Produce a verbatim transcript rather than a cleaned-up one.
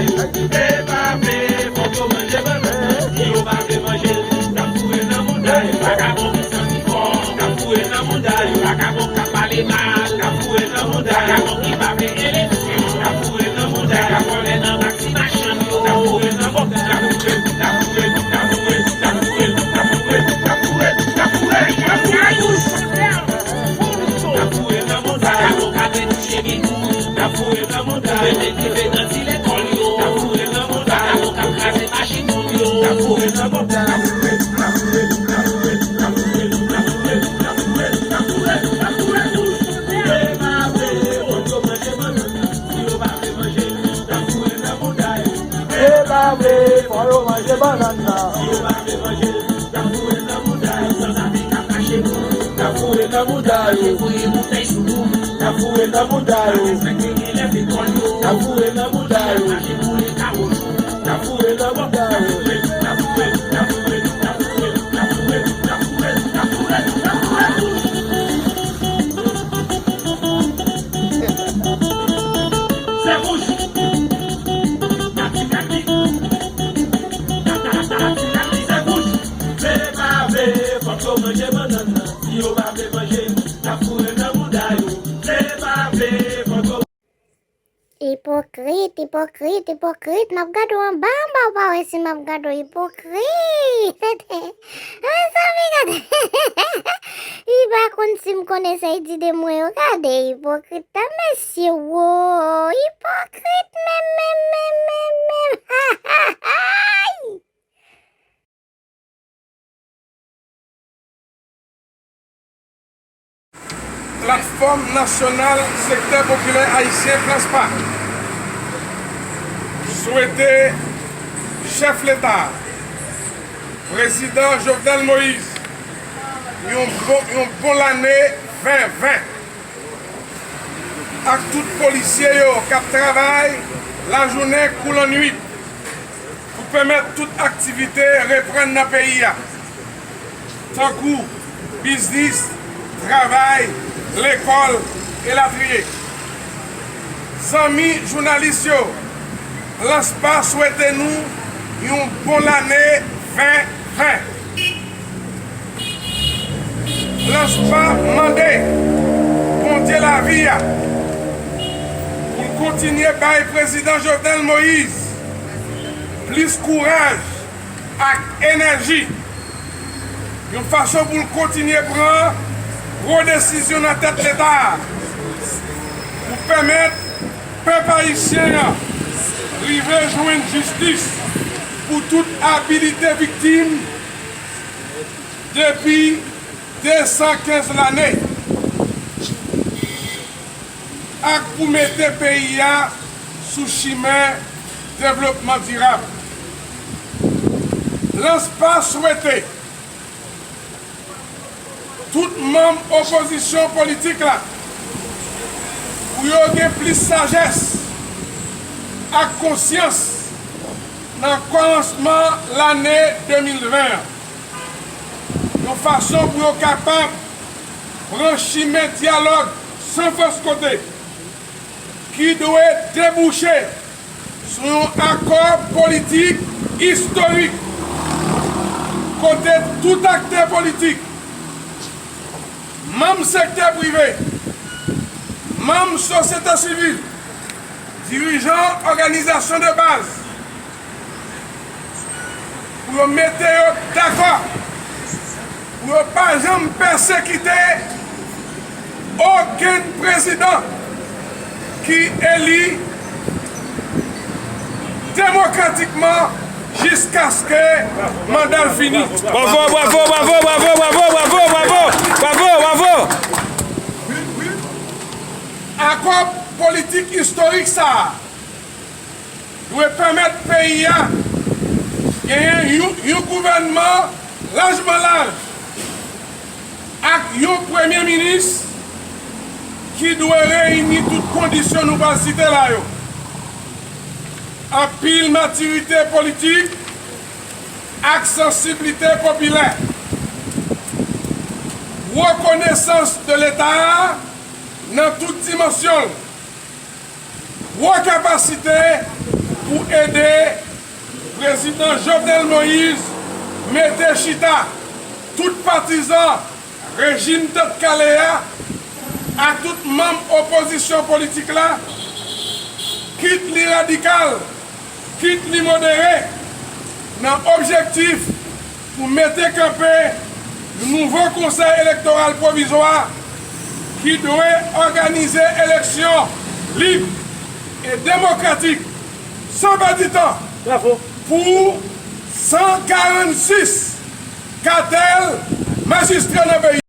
Yo pa vle, fòk yo manje bannann nan. Si yo pa vle manje l, y ap foure nan mouda yo. Vakabon ki santi fò, y ap foure nan mouda yo. Vakabon k ap pale mal, y ap foure nan mouda yo. Vakabon ki pa vle eleksyon, y ap foure nan mouda yo. Vòlè nan taksi machann yo, y ap foure nan mouda yo. E pa vre, fò yo manje bannann nan. N ap foure nan mouda yo. N ap foure nan mouda yo. N ap foure nan mouda yo. N ap foure nan mouda yo. N ap foure nan mouda yo. Se bouch. Nati, nati. Nati, nati, se bouch. Vle pa vle, fòk yo manje bannann nan. Si yo pa vle manje, n ap foure nan mouda yo. Vle pa vle, fòk yo Ipokrit, ipokrit, ipokrit, m ap gade w anba, anba, w pa wè si m ap gade w, ipokrit. Mezanmi, gade. Li pa konn si m konnen sa li di de mwen yo, gade, ipokrit, tan mesye, wo, ipokrit, menm, menm, menm, menm, menm. Platfòm Nasyonal Sektè Popilè Ayisyen, PLASPA, swete chèf Leta, Prezidan Jovenel Moïse, yon bon, yon bon lane ven ven. Ak tout polisye yo k ap travay lajounen kou lannwit pou pèmèt tout aktivite reprann nan peyi a, tankou biznis, travay, lekòl, elatriye. Zanmi jounalis yo, PLASPA swete nou yon bon lane ven ven. PLASPA mande Bondye lavi a pou l kontinye bay Prezidan Jovenel Moïse plis kouraj ak enèji, yon fason pou l kontinye pran gwo desizyon nan tèt Leta a, pou pèmèt pèp ayisyen an rive jwenn jistis pou tout abilite viktim depi de san kenz lane, ak pou mete peyi a sou chimen devlopman dirab. PLASPA swete tout manm opozisyon politik la pou yo gen plis sajès ak konsyans nan kòmansman lane de mil ven an, yon fason pou yo kapab pran chimen dyalòg san fòs kote, ki dwe debouche sou yon akò politik istorik, kote tout aktè politik, manm sektè prive, manm sosyete sivil, dirijan òganizasyon de baz, pou yo mete yo dakò, pou yo pa janm pèsekite okenn prezidan ki eli demokratikman jiskaske manda l fini. Bravo, bravo, bravo. Akò politik istorik sa a dwe pèmèt peyi a genyen yon, yon gouvènman lajman laj ak yon premye minis ki dwe reyini tout kondisyon nou pral site la yo. Anpil matirite politik ak sansiblite popilè. Rekonesans de Leta a nan tout dimansyon l. Gwo kapasite pou Prezidan Jovenel Moïse mete chita tout patizan rejim Tèt Kale a ak tout manm opozisyon politik la, kit li radikal, kit li modere, nan objektif pou mete kanpe yon nouvo Konsèy Elektoral Pwovizwa ki dwe òganize eleksyon lib e demokratik san pèdi tan pou san karannsis katèl majistra nan peyi.